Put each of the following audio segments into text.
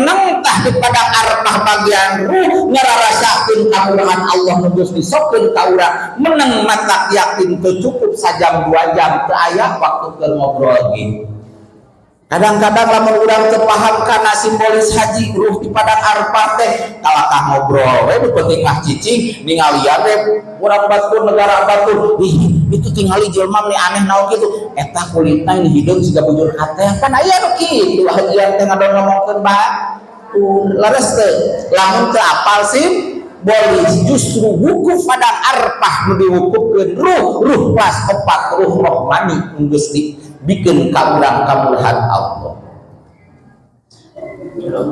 Meneng tah di Padang Arfah bagian ruh ngararasakeun kamurahan Allah nu geus disokeun ka urang. Meneng matak yakin teu cukup sajam 2 jam, teu aya waktu keur ngobrol ge. Kadang-kadang lamun urang teu paham kana simbolis haji, ruh di Padang Arfah teh kalakah ngobrol we, nu penting mah cicing ningalian we urang batur, negara batur. Ih, itu tingali jelema nih aneh, naon gitu eta kulitna, ini hideung siga bujur hate. Kan aya nu kitu hajian teh ngadon ngomongkeun batur. Leres teu lamun teu apal simbolis? Justru wukuf Padang Arfah nu diwukufkeun ruh, ruh kelas 4, ruh rohmani, nu geus dibikeun ka urang kamurahan Allah.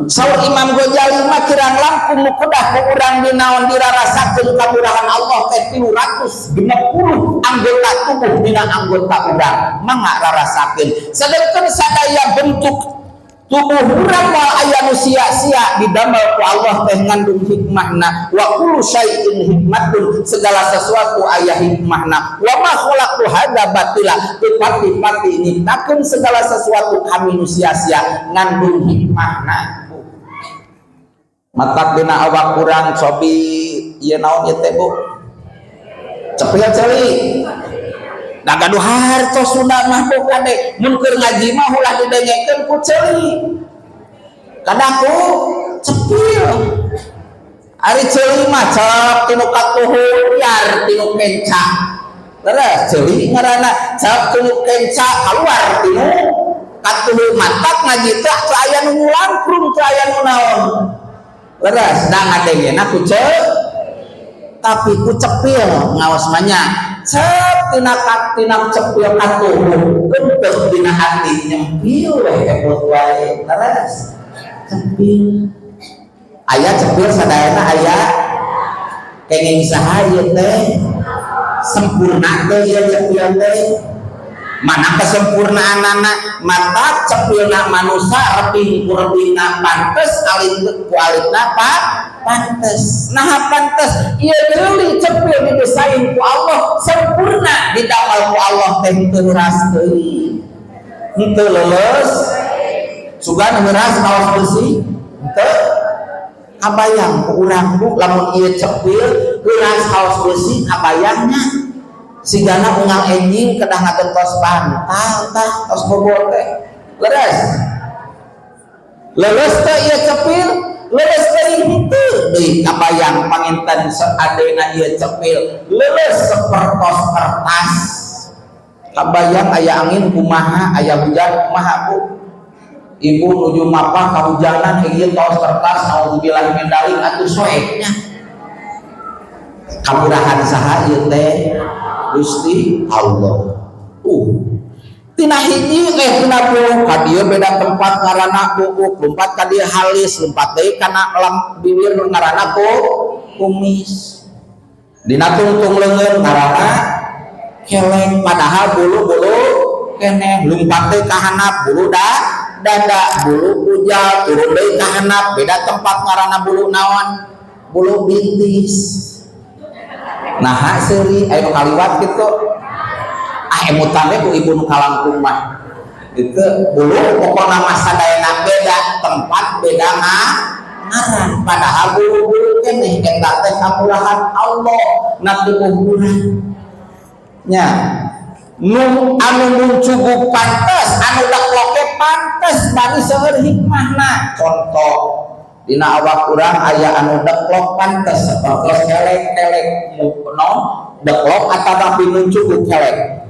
Saur Imam Ghazali mah kirang langkung nu kedah ku urang dinaon, dirarasakeun kamurahan Allah teh 360 anggota tubuh dina anggota urang. Mangga rarasakeun. Sedengkeun sadaya bentuk tubuh urang moal aya nu sia-sia, didamel ku Allah teh ngandung hikmahna. Wa kullu syai'in hikmatun, segala sesuatu aya hikmahna. Wa ma khalaqtu hadza batila, teu pati-pati nyiptakeun segala sesuatu kami nu sia-sia, ngandung hikmahna. Matak dina awak urang cobi ieu, naon ieu teh, Bu? Cepil, ceuli. Da gaduh hartos Sunda mah, Bu, kade mun keur ngaji mah ulah didengekeun ku ceuli. Kadang ku cepil. Ari ceuli mah cep tinu katuhu, liar tinu kenca. Leres, ceuli ngaranna, cep tinu kenca, keluar tinu katuhu. Matak ngaji teh teu aya nu ngulangkrung, teu aya nu naon. Leres, da ngadengena ku cep, tapi ku cepil ngaos mah nya. Cep tina tina cepil katuhu, genteuh dina hati, nyempil we, ebot wae. Leres, cepil. Aya cepil sadayana aya? Kenging saha ieu teh? Sempurna teh ieu cepil teh? Mana kesempurnaanana? Mata cepilna manusia rebing ku rebingna pantes, alit ku alitna pa pantes. Nah, pantes ieu deuli cepil didesain ku Allah sempurna, didamel ku Allah teh henteu heuras teuing, henteu leuleus. Sugan heuras kaos besi henteu kabayang ku urang, Bu. Lamun ieu cepil heuras kaos besi, kabayangnya sigana unggal enjing kedah ngagentos bantal tah tos bobor teh. Leres, leuleus teh ieu cepil? Leuleus teuing henteu deui kabayang. Panginten seadena ieu cepil leuleus sapertos kertas, kabayang aya angin kumaha, aya hujan kumaha, Bu? Ibu nuju mapah kahujanan, ieu kaos kertas, naudzubillah min dalik, atuh soeknya. Kamurahan saha ieu teh? Gusti Allah. Tina hiji eh tina bulu ka dieu beda tempat ngaranna buuk, lompat ka dieu halis, lompat deui kana lam bibir ngaranna ku kumis, dina tungtung leungeun ngaranna kelek, padahal bulu-bulu keneh. Lumpat deui ka handap bulu da dada, bulu ujal, turun deui ka handap beda tempat ngaranna bulu naon, bulu bintis. Nah, seuri aya nu kaliwat gitu, ah, emutan we ku ibu nu kalangkung mah itu bulu. Pokokna mah sadayana beda tempat, beda ngaran, padahal bulu-bulu keneh. Eta teh kamurahan Allah na tubuh urang nya. Nu anu muncuguk pantes, anu dakloke pantes, bari seueur hikmahna. Contoh, dina awak urang aya anu deklok pantes sapertos kelek. Kelek no deklok atau muncuguk kelek?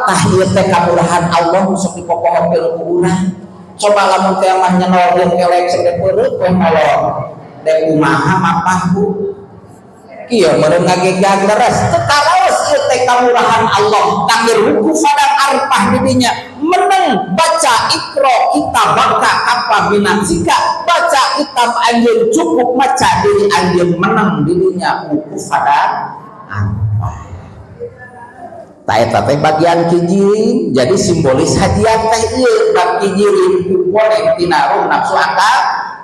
Tah, ieu teh kamurahan Allah nu sok dipopohokeun ku urang. Coba lamun teh mah nyenol jeung kelek segede peureut we molor dek, kumaha mapah, Bu? Kieu meureun ngagegag. Leres teu karaos ieu teh kamurahan Allah? Takdir wukuf Padang Arfah didinya meneng, baca Iqra kitabaka kafa binafsika, baca kitab anjeun, cukup maca diri anjeun meneng didinya wukuf Padang Arfah. Tah, eta teh bagian kijirin. Jadi simbolis hajian teh ieu bab kijirin, komponen tina ruh, nafsu, akal,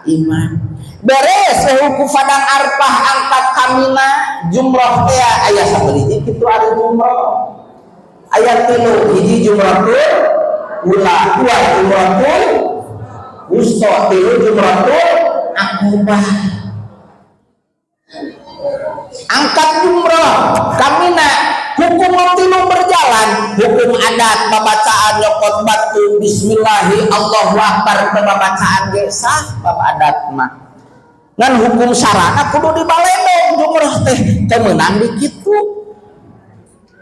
iman. Beres wukuf Padang Arfah, angkat ka Mina, jumroh teh aya sabaraha kitu? Ari jumroh aya tilu: hiji jumratul ula, dua jumratul Wusto, tilu jumratul Aqobah. Angkat jumroh kamina, hukum tilu berjalan, hukum adat babacaan nyokot batu bismillahi Allahu akbar, babacaan ge sah bab adat mah. Ngan hukum sarana kudu dibaledog. Jumroh teh teu meunang di kitu.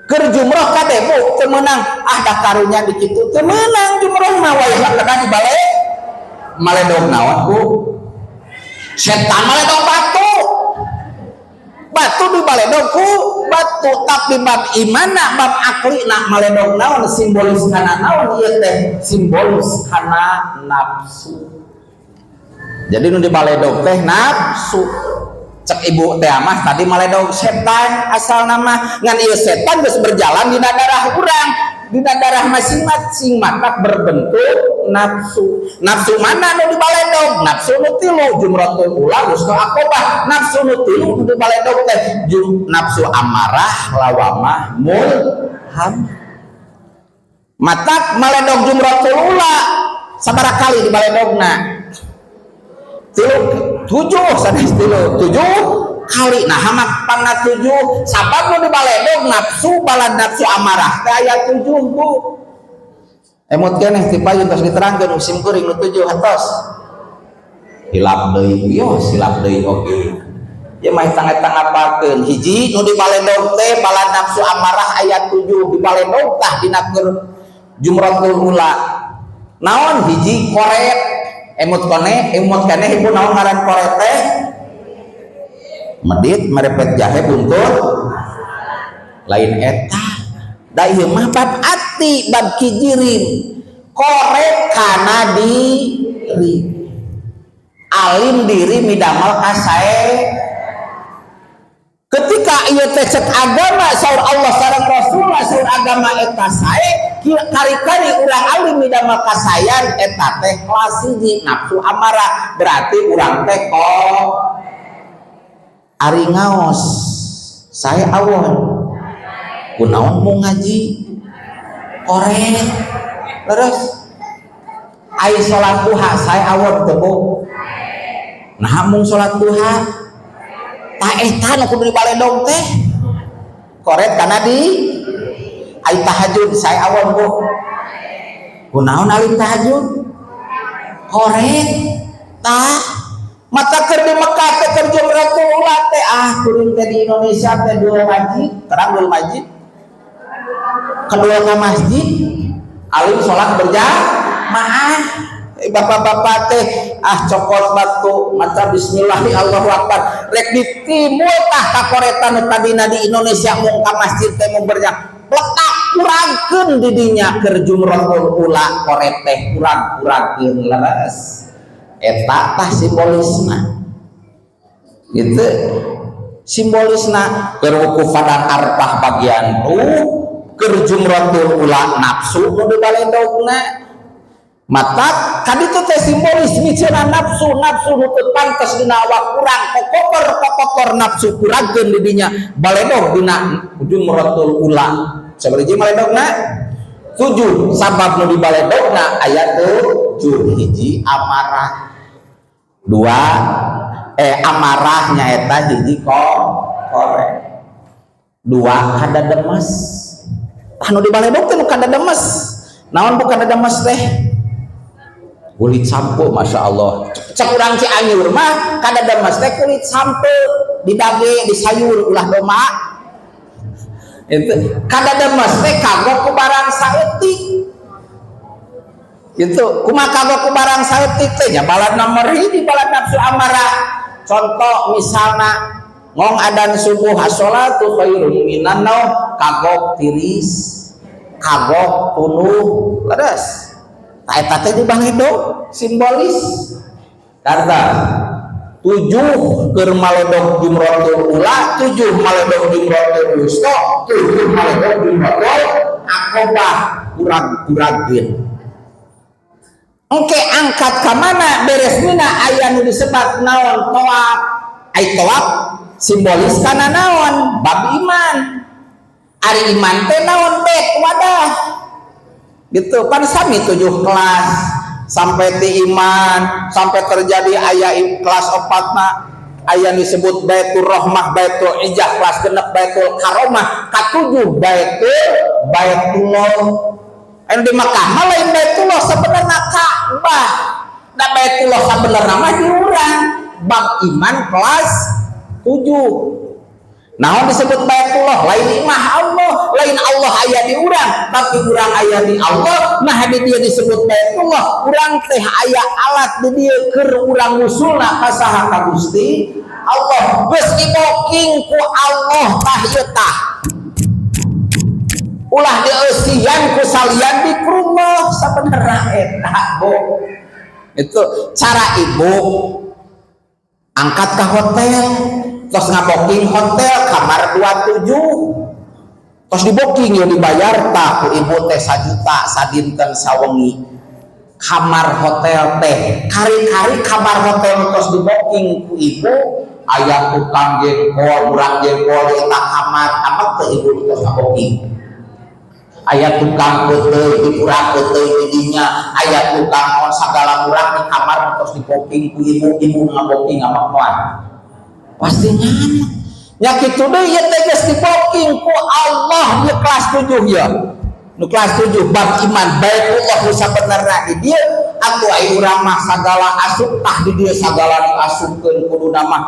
Keur jumroh kade, Bu, teu meunang, ah da karunya di kitu teu meunang. Jumroh mah wayahna kedah dibalik maledog. Naon, Bu? Setan maledog batu, batu dibaledog ku batu. Tapi bab imana, bab aklina, maledog naon? Simbolis kana naon ieu teh? Simbolis kana nafsu. Jadi nu dibaledog teh nafsu. Cek ibu teh mah tadi maledog setan asal nama, ngan ieu setan geus berjalan dina darah urang, dina darah masing-masing, maka berbentuk nafsu. Nafsu mana nu dibaledog? Nafsu nu tilu, jumratul ula, wusto, aqobah. Nafsu nu tilu nu dibaledog teh nafsu amarah, lawamah, mulham. Matak maledog jumratul ula sabaraha kali dibaledogna? Tilu, tujuh, sanes tilu, 7 kali. Nah, hamak pangna tujuh? Sabab nu dibaledog nafsu, balad nafsu amarah teh aya tujuh, Bu. Emut keneh ti payun tos diterangkeun musim kuring nu tujuh atos hilap deui, yo silap deui oge. Ya mah tangga apakeun. Hiji nu dibaledog teh balad nafsu amarah aya tujuh, dibaledog tah dina keur jumratul ula. Naon? Hiji, koret. Emut kone, emut kene ibu naon ngaran koret teh? Medit, merepet jahe, buntut lain eta. Da ieu mah bab ati, bab kijirin. Koret kana diri, alim diri midamal kasae. Ketika ieu teh cek agama, saur Allah sareng Rasulullah, saur agama eta sae, kari-kari urang alim midamel kasayan, eta teh kelas hiji nafsu amarah, berarti urang teh kok ari ngaos sae awon, kunaon mau ngaji? Koret. Terus ai salat duha sae awon teu, Bu? Nah, mung salat duha tah eta nu kudu dibaledog teh, koret kana di. Ai tahajud sae awon, Bu? Kunaon alim tahajud? Koret. Tah, mata keur di Mekah teh, keur jumratul ula teh, ah kuring teh di Indonesia teh dua masjid, terang dua masjid, kedua ke masjid, alim sholat berjamaah. Bapak-bapak teh, ah cokot batu maca bismillahi Allahu akbar, rek ditimul tah kakoretan nu tadina di Indonesia mung ka masjid teh mung berjamaah, letak kurangkeun di dinya keur jumratul ula, koret teh kurang-kurangkeun. Leres, eta tah simbolisna gitu. Simbolisna keur wukuf padang Arfah bagian ruh, keur jumratul ula nafsu nu dibaledogna. Mata kaditu teh simbolis miceuna nafsu, nafsu nu teu pantes dina awak urang, kokotor kokotor nafsu kurangkeun di dinya, baledog dina jumratul ula. Sabaraha baledogna? Tujuh. Sabab nu dibaledogna aya tujuh. Hiji, amarah. Dua, amarahnya eta hiji korek, dua, kadademes. Anu dibaledog teh nu kadademes. Naon, bu, kadademes teh? Kulit sampo. Masya Allah, cek urang Cianjur mah kadademes teh kulit sampo didage di sayur, ulah doma itu. Kadademes teh kagok ku barang saeutik gitu. Kumaha kagok ku barang saeutik teh? Nya balad nomor hiji, balad nafsu amarah. Contoh misalna ngong adan subuh, as-sholatu khairun minan naum, kagok tiris, kagok tunduh. Leres, tah eta teh dibaledog simbolis karena tujuh keur maledog jumratul ula, tujuh maledog jumratul wusta, tujuh maledog jumratul aqobah, kurang-kurangkeun. Engke angkat ka mana? Beres mina aya nu disebat naon? Tawaf. Ai tawaf simbolis kana naon? Bab iman. Ari iman teh naon? Bet wadah gitu pan sami tujuh kelas. Sampai ti iman sampai terjadi aya kelas opatna, aya disebut Baitul Rahmah, Baitul Ijah, kelas 6 Baitul Karomah, katujuh Baitullah. Anu di Mekah mah lain Baitullah sebenarnya, Ka'bah. Da Baitullah sebenarnya mah di urang bab iman kelas 7. Naon disebut Baitullah? Lain imah Allah, lain Allah aya di urang, tapi urang aya di Allah. Nah, di dia disebut Baitullah, urang teh aya alat di dia keur urang ngusulna ka saha? Ka Gusti Allah. Geus diboking ku Allah, tah ieu tah. Ulah dieusian ku salian dikrullah sabenerna eta, Bu. Itu cara ibu angkat ke hotel, terus ngaboking hotel kamar 27, terus diboking ya, dibayar tak ku ibu teh 1 juta sadinten sawengi kamar hotel teh. Kari-kari kamar hotel terus diboking ku ibu, aya tukang jengkol, murang jengkol di eta kamar. Apa ke ibu terus ngaboking, aya tukang peuteuy, dipurang peuteuy di dinya, aya tukang naon sagala murang di kamar terus diboking ku ibu. Ibu ngaboking apa moal pasti nyaman nya? Kitu deui ieu teh geus diboking ku Allah di kelas 7 ya. Nu kelas 7 bab iman, Baitullah nu sabenerna di dieu. Atuh ai urang mah sagala asup tah di dieu, sagala diasupkeun. Kuduna mah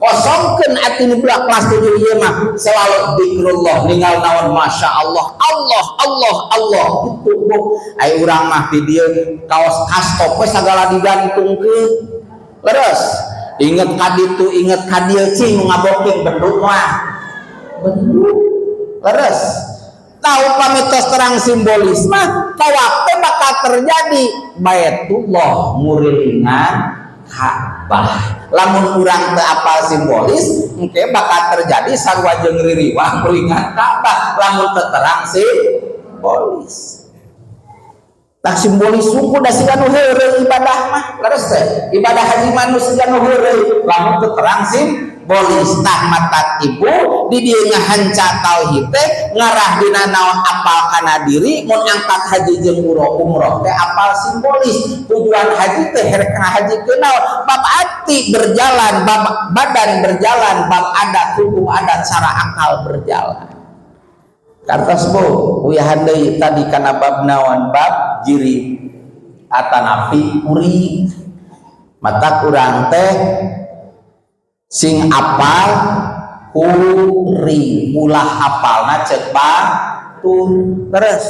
kosongkeun ati nu belah kelas 7 ieu mah, selalu zikrullah, ninggal naon, Masya Allah, Allah, Allah, Allah, gitu, Bu. Ai urang mah di dieu kaos kastop we sagala digantungkeun. Leres, inget ka ditu, inget ka dieu, cing nu ngaboking benduk mah benduk. Leres, tahu pami tos terang simbolis mah, tawaf teh bakal terjadi Baitullah ngurilingan Ka'bah. Lamun urang teu apal simbolis, engke bakal terjadi sarua jeung ririwah ngurilingan Ka'bah lamun teu terang simbolis. Tah, simbolis suku da siga nu heureuy ibadah mah. Leres teh? Ibadah haji mah nu siga nu heureuy lamun teu terang simbolis. Tah, matak ibu di dieu ngahanca tauhid teh ngarah dina naon? Apal kana diri. Mun angkat haji jeung umroh teh apal simbolis tujuan haji teh, rek haji ke naon. Bab ati berjalan, bab badan berjalan, bab adat, hukum adat, cara akal berjalan. Kartos, Bu? Uyahan deui tadi kana bab naon, bab jirim atanapi kuring. Matak urang teh sing apal kuring, ulah apalna cek batur. Terus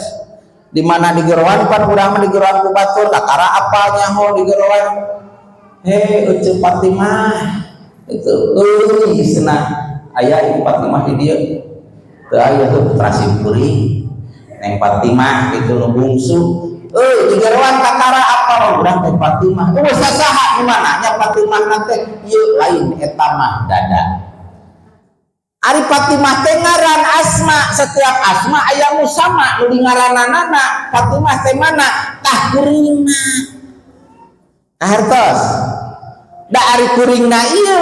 di mana di geroan pan urang mah di geroan ku batur, kakara apal nyaho di geroan, "He, Ece Fatimah itu euy," cenah. Aya Ibu Fatimah di dieu teu? Aya tuh putra simkuring, Neng Fatimah gitu, nu bungsu. Euy, di geroan kakara apal urang teh Fatimah. Euy, sasaha nu mana nya Fatimah teh? Ieu lain, eta mah dada. Ari Fatimah teh ngaran asma, setiap asma aya musamma nu di ngarananana. Fatimah teh mana? Tah, kuringna. Kahartos? Da ari kuringna ieu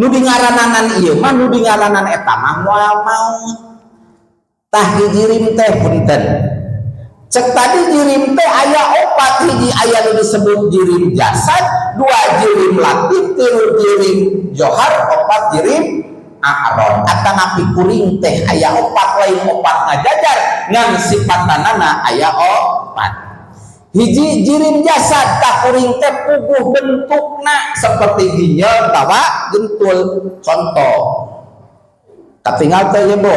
nu di ngaranan ieu mah, nu di ngaranan eta mah moal maot. Tah, di jirim teh punten. Cek tadi jirim teh aya opat: hiji aya nu disebut jirim jasad, dua jirim latif, tilu jirim johar, opat jirim a'rod. Atanapi kuring teh aya opat, lain opat ngajajar, ngan sifatanana aya opat. Hiji jirim jasad, tah kuring teh puguh bentukna seperti ginjal tawa gentul. Contoh, katingal teh ya, Bu?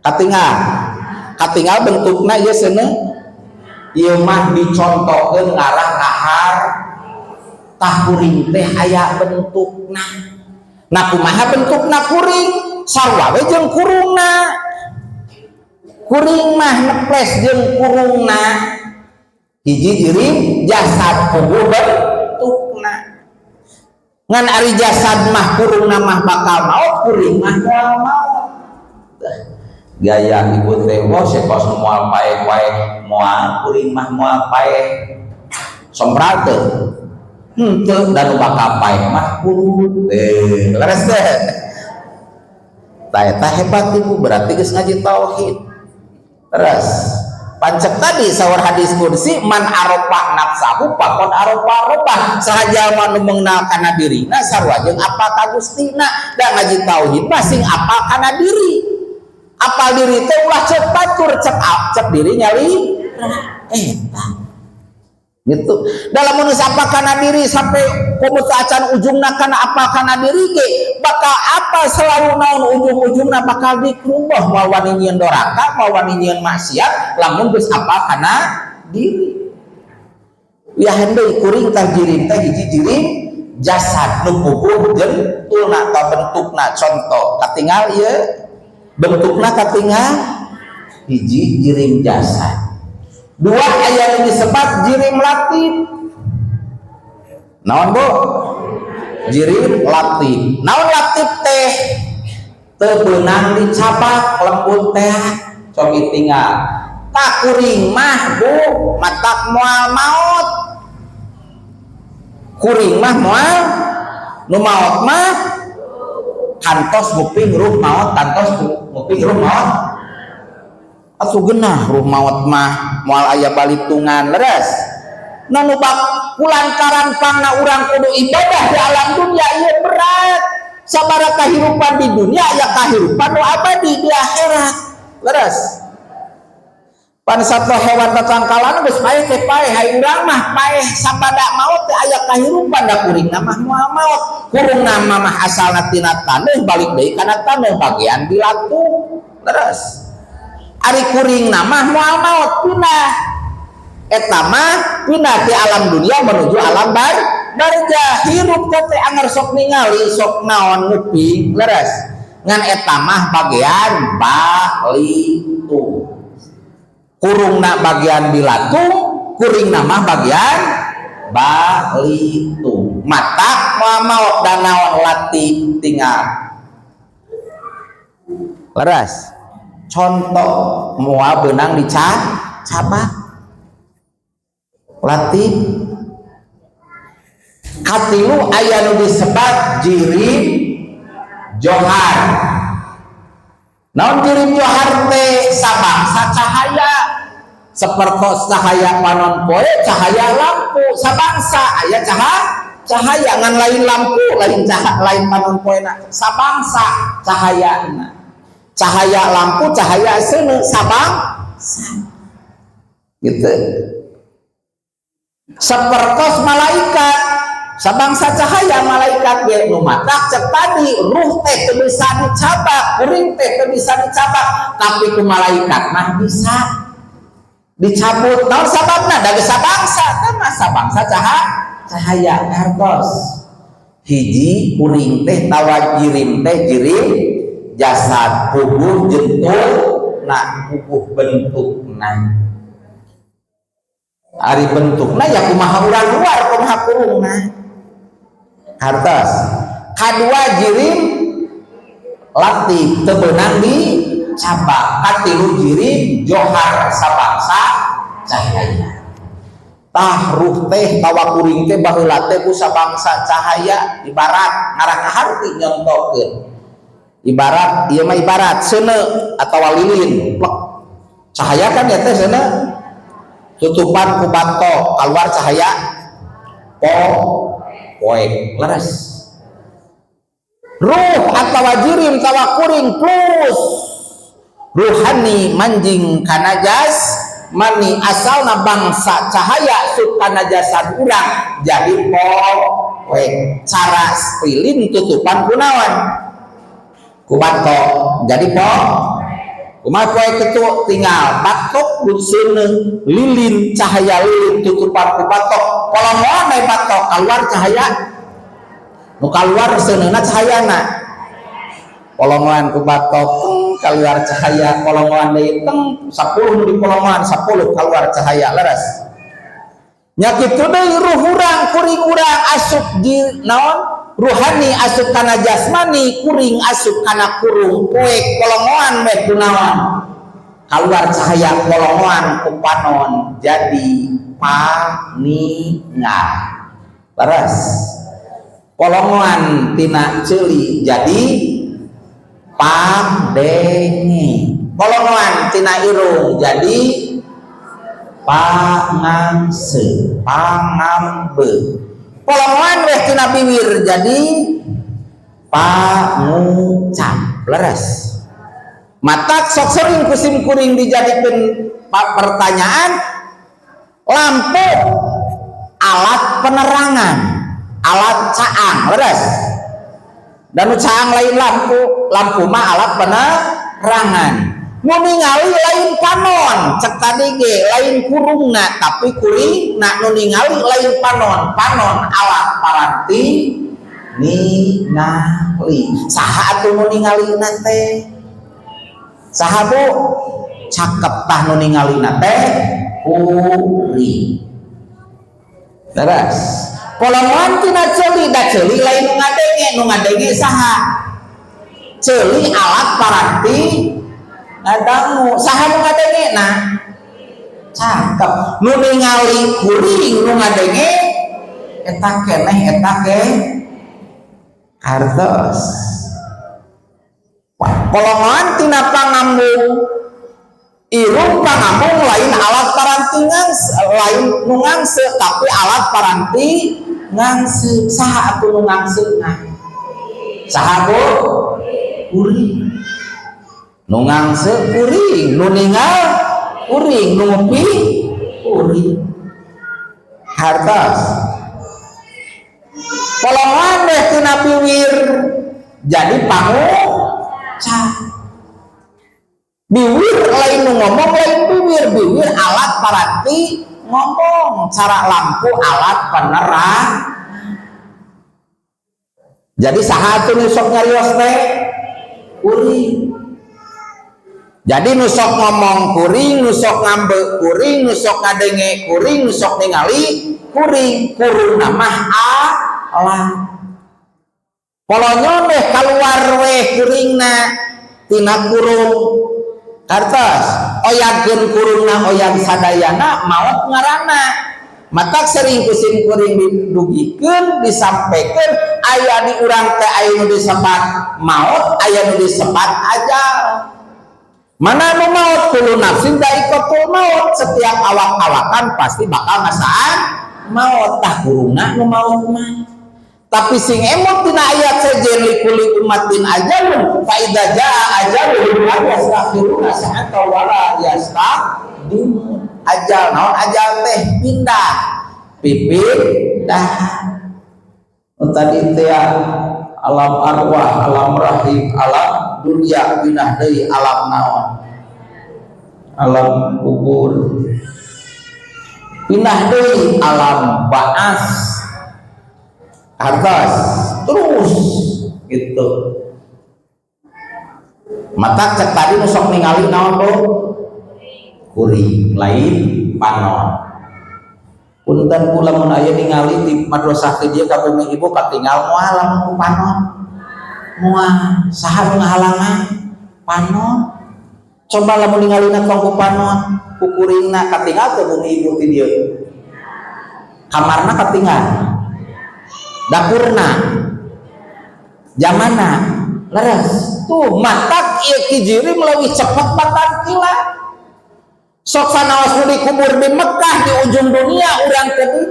Katingal, katingal bentukna ieu seuneu? Ieu mah dicontohkeun ngarah kahar. Tah, kuring teh aya bentukna. Nah, kumaha bentukna kuring? Sarua we jeung kurungna. Kuring mah neples jeung kurungna. Hiji jirim jasad, puguh bentukna. Ngan ari jasad mah, kurungna mah bakal maot, kuring mah moal maot. Gaya ibu teh, wah, kos moal paeh wae, moal, kuring mah moal paeh. Sompral teu? Henteu, dan bakal paeh mah kurung teh. Leres teh? Tah, eta hebat ibu, berarti geus ngaji tauhid. Terus Pan cek tadi saur hadis qudsi, man arofa nafsahu faqod arofa robbah. Saha jalma nu mengenal kana dirina sarua jeung apal ka Gustina. Da ngaji tauhid mah sing apal kana diri. Apal diri teh ulah cek batur, cek cek diri nyali eta gitu. Dalam manusia apa kana diri sampai komo acan ujungna kana apa kana diri ge bakal apa selalu naon ujung-ujungna bakal dikrubah, moal wani nyieun doraka, moal wani nyieun maksiat lamun geus apa kana diri. Ya deui kuring tah jirim teh hiji jirim jasad nu puguh jentulna atau bentukna. Contoh katingal ieu bentukna, katingal hiji jirim jasad. Dua, aya nu disebat jirim latif. Naon, Bu? Jirim latif. Naon latif teh? Teu beunang dicabak, lembut teh. Cobi tinggal tak kuring mah, Bu, matak moal maot. Kuring mah moal, nu maot mah kantos nguping ruh maot, kantos nguping ruh maot. Atuh genah ruh maot mah moal aya balitungan, leres. Nah, nu bak kulantaran pangna urang kudu ibadah di alam dunia ieu berat. Sabara kahirupan di dunia aya kahirupan nu abadi di akhirat, leres. Pan satwa hewan tatangkalan geus paeh teh paeh, hay urang mah paeh sabada maot teh aya kahirupan. Da kuringna mah moal maot. Kurungna mah asalna tina taneuh, balik deui kana taneuh, bagian dilatung, leres. Ari kuring mah moal maot, pindah eta mah, pindah di alam dunia menuju alam barzah. Hirup teh anger sok ningali, sok naon, nguping, leres. Ngan eta mah bagian balitung. Kurungna bagian bilatung, kuringna mah bagian balitung. Matak moal maot dan naon latih tinggal, leres. Contoh moal beunang dicabak, latih. Katilu, aya nu disebat jirim johar. Naon jirim johar teh? Sabangsa cahaya, sepertos cahaya panon poe, cahaya lampu, sabangsa aya cahaya cahaya, ngan lain lampu, lain cahaya, lain panon poe na, sabangsa cahaya, cahaya lampu, cahaya seuneu, sabangsa gitu. Sepertos malaikat, sabangsa cahaya malaikat ge. Nu matak cek tadi ruh teh teu bisa dicabak, kuring teh teu bisa dicabak, tapi ku malaikat mah bisa dicabut. Naon sababna? Da geus sabangsa teh mah, sabangsa cahaya, cahaya hartos. Hiji, kuring teh tawa jirim teh jirim jasad, puguh jentul nah, puguh bentukna. Ari bentukna ya kumaha urang luar, kumaha kurungna hartos. Kadua, jirim latif, teu beunang dicabak. Katilu, jirim johar, sabangsa cahaya. Tah, ruh teh tawa kuring teh baheula teh ku sabangsa cahaya. Ibarat ngarah ka harti nyontokeun, ibarat ieu mah ibarat seuneu atawa lilin plek, cahaya kan ya teh. Seuneu tutupan ku bato, keluar cahaya po poek, leres. Ruh atau jirim tawa kuring plus ruhani manjing kana jasmani, asalna bangsa cahaya asup kana jasad urang jadi poek. Cara lilin tutupan kunaon? Ku bato, jadi po kumaha poek itu? Tinggal batok seuneu lilin, cahaya lilin tutupan ku batok, polongoan we batok, keluar cahaya. Nu keluar seuneuna cahayana. Polongoan ku batok teng, keluar cahaya. Polongoan deui teng, 10 nu di polongoan 10 keluar cahaya, leres nya. Kitu deui ruh urang, kuring urang asup di naon, ruhani asup kana jasmani, kuring asup kana kurung, poek. Polongoan we kunaon, keluar cahaya. Polongoan ku panon jadi paningal, leres. Polongoan tina ceuli jadi padenge. Polongoan tina irung jadi Pangangse, pangambe. Polongoan weh tina biwir jadi pangucap. Leres. Matak sok sering ku sim kuring dijadikan pertanyaan, lampu alat penerangan, alat caang, leres. Dan nu caang lain lampu, lampu mah alat penerangan. Nu ningali lain panon, cek tadi ge lain kurungna, tapi kuringna. Nu ningali lain panon, panon alat paranti ningali. Saha atuh nu ningalina teh? Saha, Bu? Cakep, tah nu ningalina teh kuring. Leres. Polongoan tina ceuli, da ceuli lain nu ngadenge, nu ngadenge saha? Ceuli alat paranti ngadangu, saha nu ngadenge? Nah, cakep. Nu ningali kuring, nu ngadenge eta keneh, eta ke hartos. Polongoan tina pangambung irung, pangambung lain alat paranti ngangse, lain nu ngangse, tapi alat paranti ngangse. Saha atuh nu ngangse? Nah, saha, Bu? Kuring. Nu ngangse kuring, nu ningal kuring, nu ngopi kuring. Hartos. Polongan deh tina biwir jadi pangucap. Biwir lain nu ngomong, lain biwir, biwir alat paranti ngomong, cara lampu alat penerang. Jadi saha atuh nu sok nyarios teh? Kuring. Jadi nu sok ngomong kuring, nu sok ngambe kuring, nu sok ngadenge kuring, nu sok ningali kuring. Kurungna mah alat. Polonyon weh keluar weh kuringna tina kurung. Kartos oyagkeun kurungna, oyag sadayana, maot ngaranna. Matak sering ku sim kuring didugikeun, disampaikan, aya di urang teh aya nu disebat maot, aya nu disebat ajal. Mana nu maot? Kullu nafsin dzaiqatul maut, setiap awak-awakan pasti bakal ngasaan maot. Tah, kurungna nu maot mah. Tapi sing emot tina ayat sejen, likulli ummatin ajalun fa idza jaa ajaluhum la yastakhiruna sa'atan wala yastaqdimun. Ajal naon? Ajal teh pindah, pipindah. Tadi teh alam arwah, alam rahim, alam dunia, pindah deui alam naon? Alam kubur. Pindah deui alam ba'as. Hartos terus gitu. Mata cek tadi nu sok ningali naon, Bu? Kuring, lain panon. Punten, Bu, lamun aya ningali di madrasah teh dieu ka bumi ibu katinggal moal lamun ku panon? Moal. Saha nu ngahalangan? Panon. Coba lamun ningalina tong ku panon, ku kuringna, katinggal teh bumi ibu ti dieu? Kamarna katinggal, dapurna, jamana. Leres tuh. Matak ieu ki jirim leuwih cepet batan kilat. Sok sanaos nu dikubur di Mekah, di ujung dunia, urang ke dieu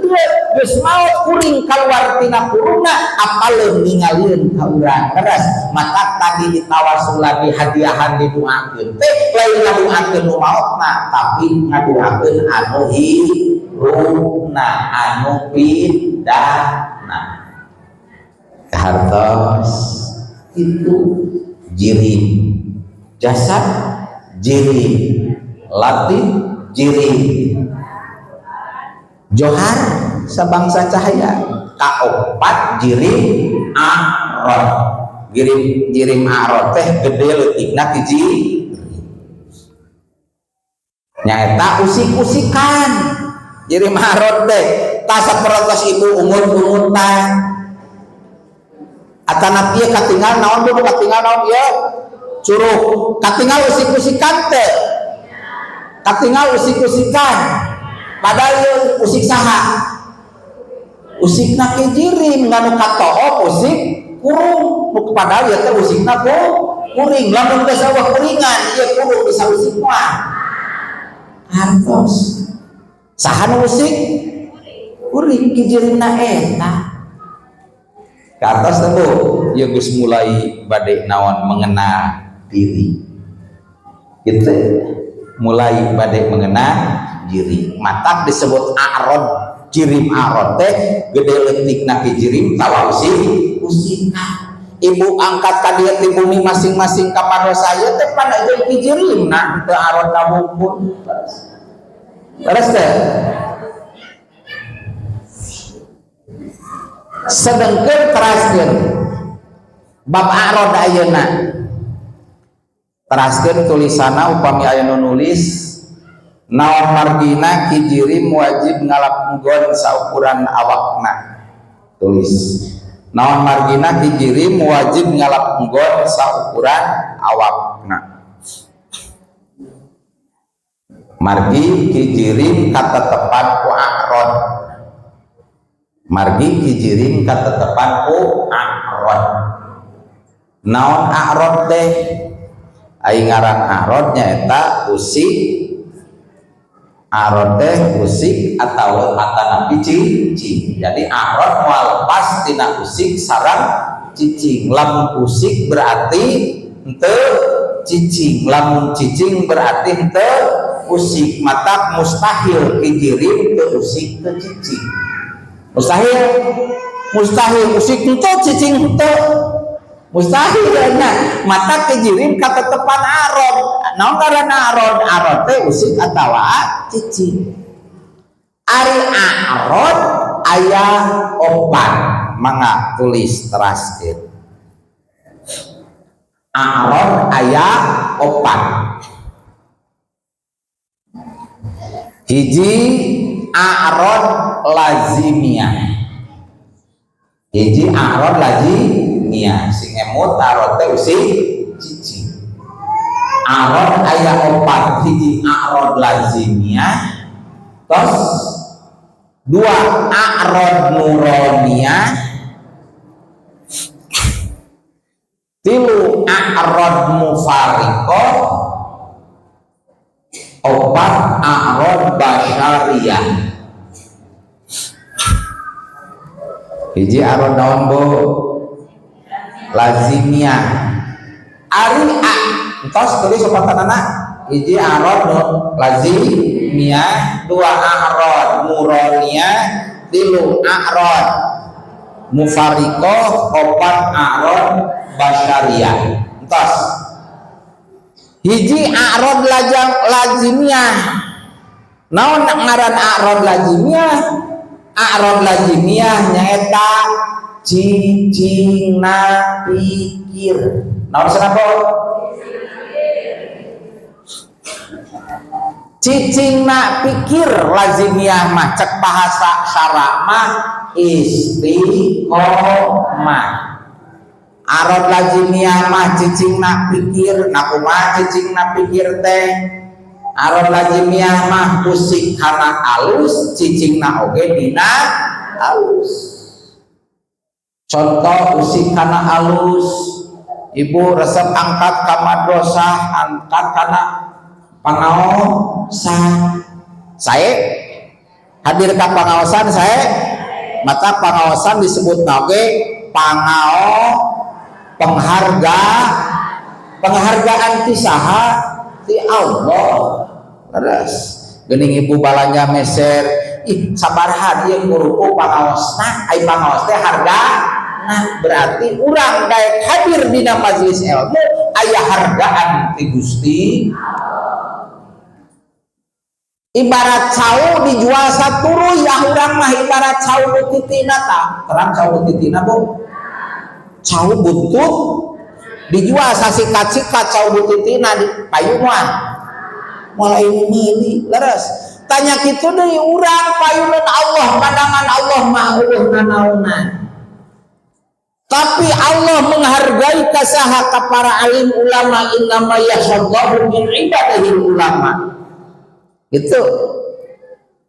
geus maot, kuring keluar tina kurungna, apaleun ningalieun ka urang. Leres. Matak tadi ditawasulan, dihadiahan, diduakeun teh lain ngaduakeun nu maotna, tapi ngaduakeun anu hirupna, anu pindahna. Hartos itu jirim jasad, jirim latif, jirim johar, sabangsa cahaya. Kaopat jirim arod. Jirim jirim arod teh gede leutikna ti jirim, nyaeta usik-usikan. Jirim arod teh tah sapertos ibu ungut-ungutan atanapi ieu katinggal naon, Bu? Katinggal naon ieu? Curug. Katinggal usik-usikan teh? Katinggal usik-usikan? Padahal ieu usik saha? Usikna ke jirim, nganu katoop usik kurung, padahal ieu teh usikna ku kuring. Lamun geus euweuh kuringan, ieu kurung bisa usik mah. Hartos. Saha nu usik? Kuring kijirimna eta. Ka atas teh Bu, ya geus mulai bade naon mengenal diri. Gitu. Mulai bade mengenal diri. Matak disebut a'rad, jirim a'rad teh gede leutikna kijirim tawa usik usika. Ibu angkat ka dieu ti bumi masing-masing ka madrasah teh pan jeung kijirimna teu a'radna wungkul. Terus teh. Sedengkeun teraskeun bab a'rad ayeuna. Teraskeun tulisanna upami aya nu nulis naon margina kijirim wajib ngalap nggon saukuran awakna. Tulis naon margina kijirim wajib ngalap nggon saukuran awakna. Margi kijirim katetepan ku a'rad. Margi kijirim katetepan ku a'rad. Naon a'rad teh? Ai ngaran a'rad nyaeta usik. A'rad teh usik atau atanapi cicing. Jadi a'rad moal lepas tina usik sareng cicing. Lamun usik berarti henteu cicing, lamun cicing berarti henteu usik. Matak mustahil kijirim teu usik teu cicing. Mustahil, mustahil usik henteu cicing henteu. Mustahil nya. Mata kijirim katetepan a'rad. Naon ngaranna a'rad? A'rad teh usik atawa cicing. Ari a'rad aya opat, mangga tulis teraskeun. A'rad aya opat. Hiji a'rad lazimiyah. Hiji a'rad lazimiyah sing emut a'rad teh usik cicing. A'rad aya opat, hiji a'rad lazimiyah, tos dua a'rad nuroniyah, tilu a'rad mufariqah, opat a'rad basyariyah. Hiji a'rad naon Bu? Lazimiyah. Ari a entos tulis opatanana. Hiji a'rad lazimiyah, dua a'rad nuroniyah, tilu a'rad mufariqah, opat a'rad basyariyah. Entos. Hiji a'rad lazimiyah. Naon ngaran a'rad lazimiyah? A'rad lazimiyah nyaeta cicingna pikir. Naon cenah Bu? Cicingna pikir lazimiyah mah cek bahasa syara mah istiqomah. A'rad lazimiyah mah cicingna pikir. Nah kumaha cicingna pikir teh? A'rad lazimiyah mah usik kana alus, cicingna oge dina alus. Contoh usik kana alus, ibu resep angkat ka madrasah, angkat kana pangaosan. Sae hadir ka pangaosan sae, maka pangaosan disebut oge pangao pengharga, penghargaan ti saha? Ti Allah. Terus geuning ibu balanja meser, ih sabaraha ieu kurupu pangaosna, ai pangaos teh harga. Nah berarti urang daek hadir dina majelis ilmu aya hargaan ti Gusti. Ibarat cau dijual saturuy, ah urang mah ibarat cau butitina tah. Terang cau butitina Bu? Cau buntut dijual sasikat-sikat cau butitina di payungan. Mulai meuli leres. Tanya kitu deui urang payunan Allah, pandangan Allah mah eueuh nanaonan. Tapi Allah menghargai kasaha ka para alim ulama, innama yakhshallahu min ibadihi ulama. Gitu.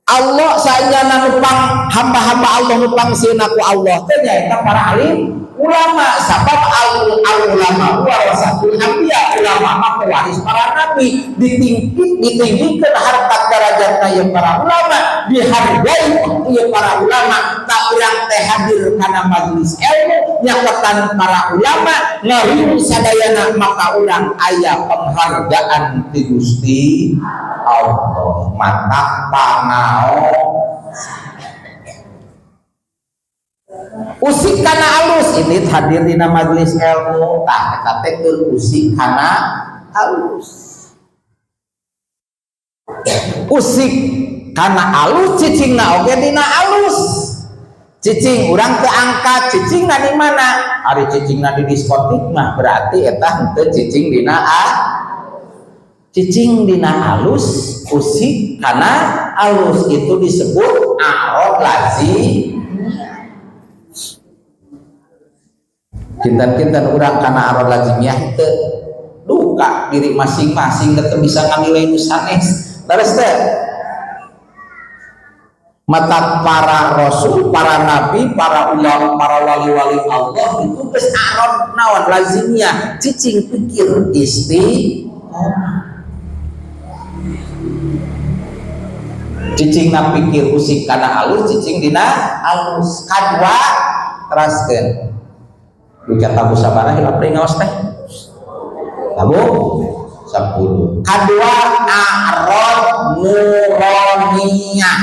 Allah saenyana nu pang hamba-hamba Allah nu pangsieunna ku Allah teh nyaeta para alim ulama, sabab al ulama warasatul anbiya, ulama mah pewaris para nabi, ditinggikan harkat derajatna ieu para ulama, dihargai ieu para ulama. Tak urang teh hadir kana majelis ilmu nyaketan para ulama ngariung sadayana, maka urang aya penghargaan ti Gusti Allah. Mata pangao usik kana alus, ini hadir dina majelis ilmu tah eta teh keur usik kana alus. Usik kana alus cicingna oge dina alus. Cicing urang teu angkat, cicingna di mana? Ari cicingna di diskotik mah berarti eta henteu cicing dina a. Cicing dina alus, usik kana alus itu disebut a'rad lazim. Kinten-kinten urang kana a'rad lazimiyah teu duka diri masing-masing teu bisa nganilai nu sanes. Leres teh? Mata para rasul, para nabi, para ulama, para wali-wali Allah itu geus a'rad naon lazimiyah, cicing pikir istiqomah. Cicing na pikir usik kana alus, cicing dina alus. Kadua teraskeun. Duka tabu sabaraha hilap deui ngaos teh? Tabu 10. Kadua a'rad nuroniyah.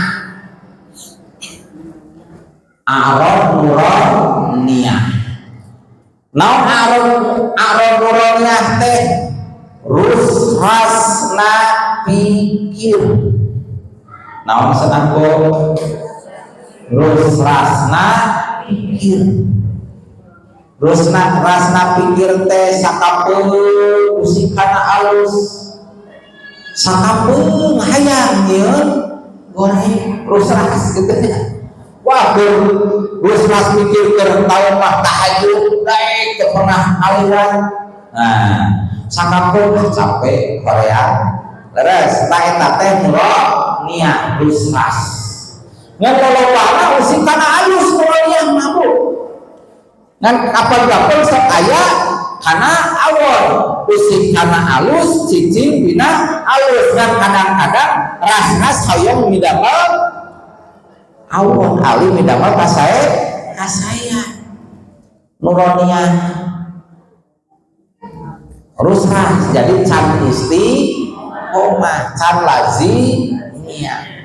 A'rad nuroniyah. Naon a'rad nuroniyah teh? Rusrasna pikir. Naon cenah ku? Rusrasna pikir. Rusna rasna pikir teh sakapeung usik kana alus. Sakapeung hayang nyieun goreng rusras gitu nya. Wah, rusras mikir keur taun mah tahajud daek teu pernah aliran. Nah, sakapeung capek hoream. Leres, tah eta teh nuroniyah rusras. Ngan lolobana usik kana alus nuroniyah mah bu. Ngan kapan-kapan sok aya kana awon, usik kana alus cicing dina alus. Ngan kadang-kadang ras-ras hoyong midamel awon, ali midamel kasae kasaya nuroniyah rusras. Jadi can istiqomah, can lazimiyah.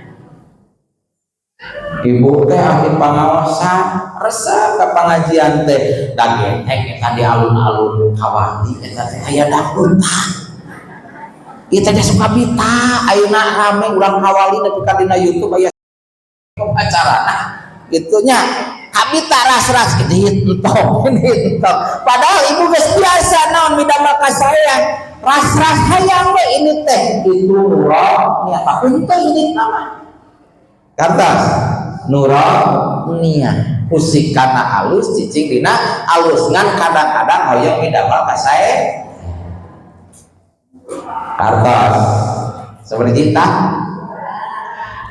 Ibu teh ahli pangaosan resep ke pengajian teh da getek eta di alun-alun kawali eta teh aya dangdut tah. Ieu teh suka bita ayeuna rame urang kawali nepi ka dina YouTube aya acarana kitu nya. Kabita ras-ras ini entong ini entong. Padahal ibu geus biasa naon midamel ka saya ras-ras hayang we ini teh itu nuroniyah tapi henteu ini nama. Kantos nuroniyah usik kana alus cicing dina alus, ngan kadang-kadang hoyong midamel ka sae. Kartos seperti kita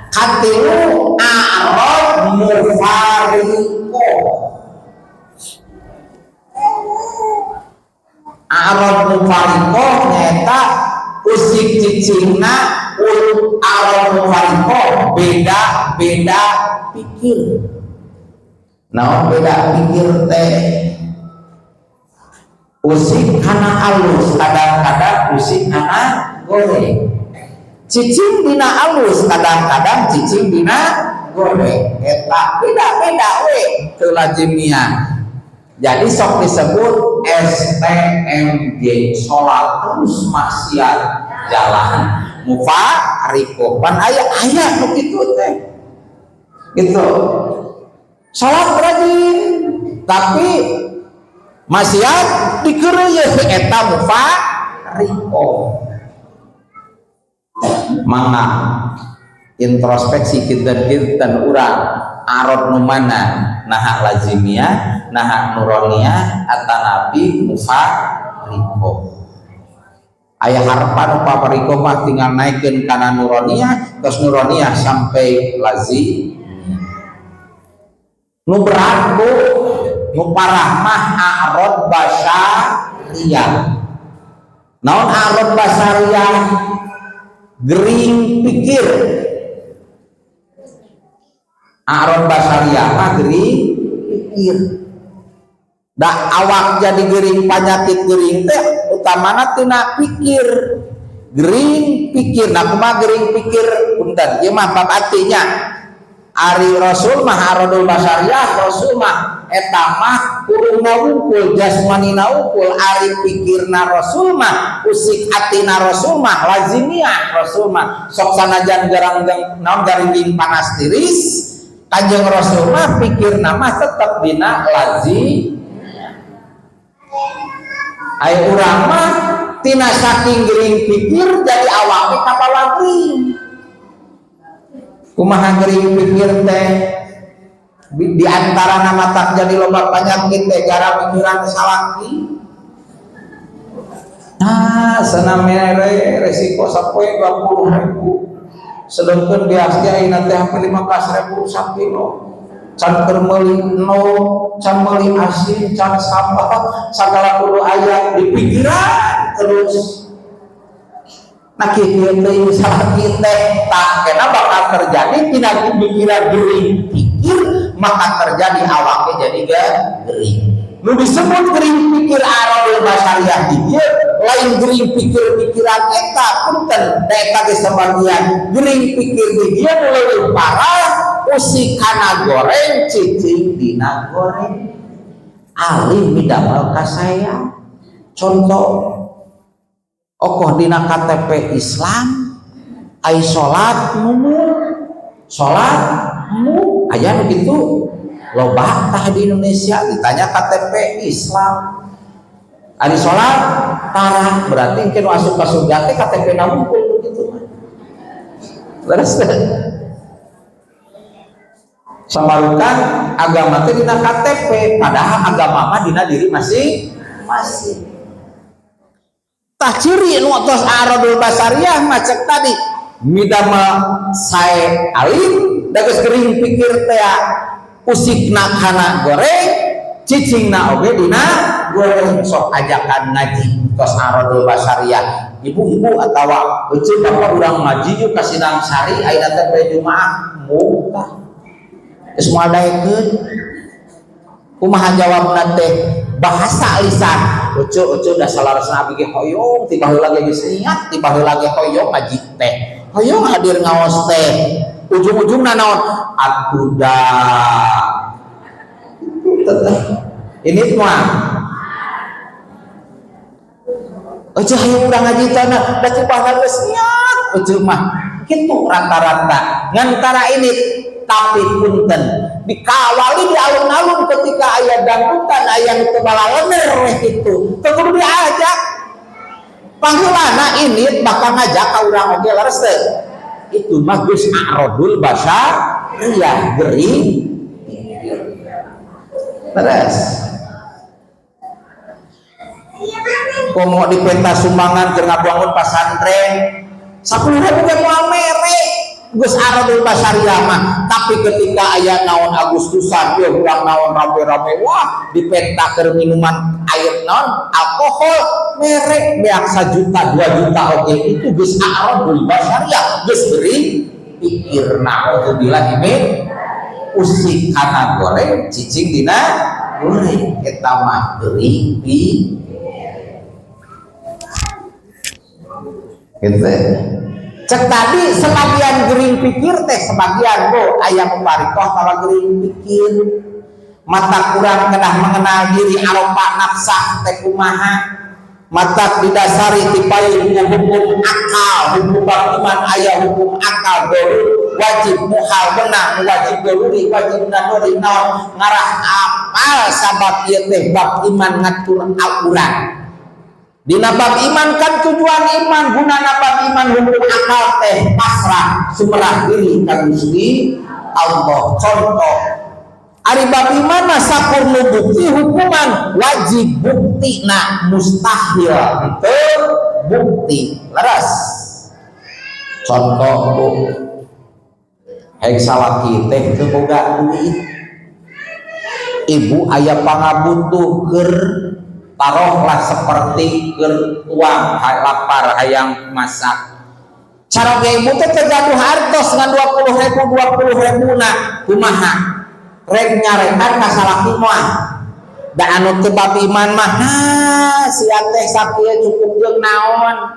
katilu a'rad mufariqo. A'rad mufariqo nyaeta usik cicingna a'rad mufariqo beda-beda pikir. Naon beda pikir teh? Usik kana alus kadang-kadang usik kana goreng. Cicing dina alus kadang-kadang cicing dina goreng. Eta beda-beda we teu lazimiyah. Jadi sok disebut STMJ, sholat terus maksiat jalan mufarikoh. Pan aya aya nu kitu teh. Gitu. Sholat rajin tapi maksiat dikeureuyeun eta mufarikoh. Mangga introspeksi kinten-kinten urang arad nu mana, naha lazimiyah, naha nuroniyah, atanapi mufarikoh. Aya harapan papariko mah tinggal naikkeun kana nuroniyah, terus nuroniyah sampai lazim. Nu berat bu, nu parah mah a'rad basyariyah. Naon a'rad basyariyah? Gering pikir. A'rad basyariyah mah gering pikir. Da awak jadi gering, penyakit gering teh utamana tina pikir. Gering pikir. Nah kumaha gering pikir? Punten, ieu mah bab atinya. Ari Rasul mah aradul basyariah, Rasul mah eta mah kurungna wungkul, jasmanina wungkul, ari pikirna Rasul mah, usik atina Rasul mah, lazimiah Rasul mah. Sok sanajan garang naon garinging panas tiris, Kanjeng Rasul mah pikirna mah tetep dina lazim. Ai urang mah tina saking gering pikir jadi awak teh kabawa gering. Kumaha gering pikir teh? Di antara nama tak jadi loba penyakit teh gara pikiran salaki. Nah, sana mere resiko sapoe 20.000. Sedangkan biasa ayeuna teh hampir 15.000 sakilo. Can keur meuli no, can meuli asin, can sambal, sagala kudu aya di pikiran terus. Nah kieu teh salaki teh tak kena bakal terjadi tina pikiran gering pikir, maka terjadi awaknya jadi gering. Nu disebut gering pikir aradul basyariah di dieu lain gering pikir pikiran eta, punten da eta ge sebagian gering pikir di dieu nu leuwih parah usik kana goreng cicing dina goreng alim midamel ka saya. Contoh okoh dina KTP Islam ai salat mumu salat mu aya nu kitu loba tah di Indonesia. Ditanya KTP Islam ari salat parah, berarti mungkin asup ka surga teh KTP na wungkul begitu mah. Terus samarukan agama teh dina KTP, padahal agama mah dina diri masing-masing. Tah ciri nu tos aradul basariah mah cek tadi midama sae alim da geus gering pikir teh usikna kana goreng cicingna oge dina goreng. Sok ajakan ngaji tos aradul basariah ibu-ibu atawa euceut bapak urang ngaji yuk ka Sindang Sari ayeuna teh poe Jumaah muka geus moal daekeun. Kumaha jawabna teh? Bahasa lisan ucu ucu da salarasna abi ge hoyong ti baheula ge geus niat ti baheula ge hoyong ngaji teh hoyong hadir ngaos teh ujung-ujungna naon atuda ini mah ucu hayang urang ngaji tanah da ti baheula geus niat ucu mah kitu rata-rata ngantara ini. Tapi punten dikawali di alun-alun ketika aya dangdutan aya nu teu balalener weh kitu teu kudu diajak pangheulana ini bakal ngajak ka urang oge leres teu itu mah geus a'radul basyariyah gering terus komo di peta sumbangan keur ngabangun pasantren 10.000 ge moal mere geus aradul basyariah mah. Tapi ketika aya naon Agustusan ieu urang naon rame-rame wah dipenta keur minuman air naon alkohol mere beak 1 juta 2 juta oge itu geus aradul basyariah geus gering pikir. Naudzubillah min usik kana goreng cicing dina goreng eta mah gering pikir gitu. Cek tadi sebagian gering pikir teh sebagian bu aya mubarikoh tawa gering pikir mata kurang kedah mengenal diri aropa nafsa teh kumaha mata didasari tipai hukum akal hukum iman aya hukum akal doruri wajib muhal benang wajib doruri wajib nadori naon ngarah apal sabab ieu teh bab iman ngatur urang. Dina bab iman kan tujuan iman gunana bab iman hukum akal teh pasrah sumerah diri ka Gusti Allah. Contoh ari bab iman mah sakurnu bukti hukuman wajib bukti na mustahil teu Bukti leres. Contoh, Bu, hek salaki teh teu boga duit, ibu aya pangabutuh keur taruhlah seperti keur tuang, lapar, hayang masak. Cara ge ibu teh teu gaduh hartos, ngan 20 ribu, 20 ribu. Na kumaha rek nyarekan ka salaki moal? Da anu teu bab iman mah, nah, sia teh sakieu cukup jeung naon,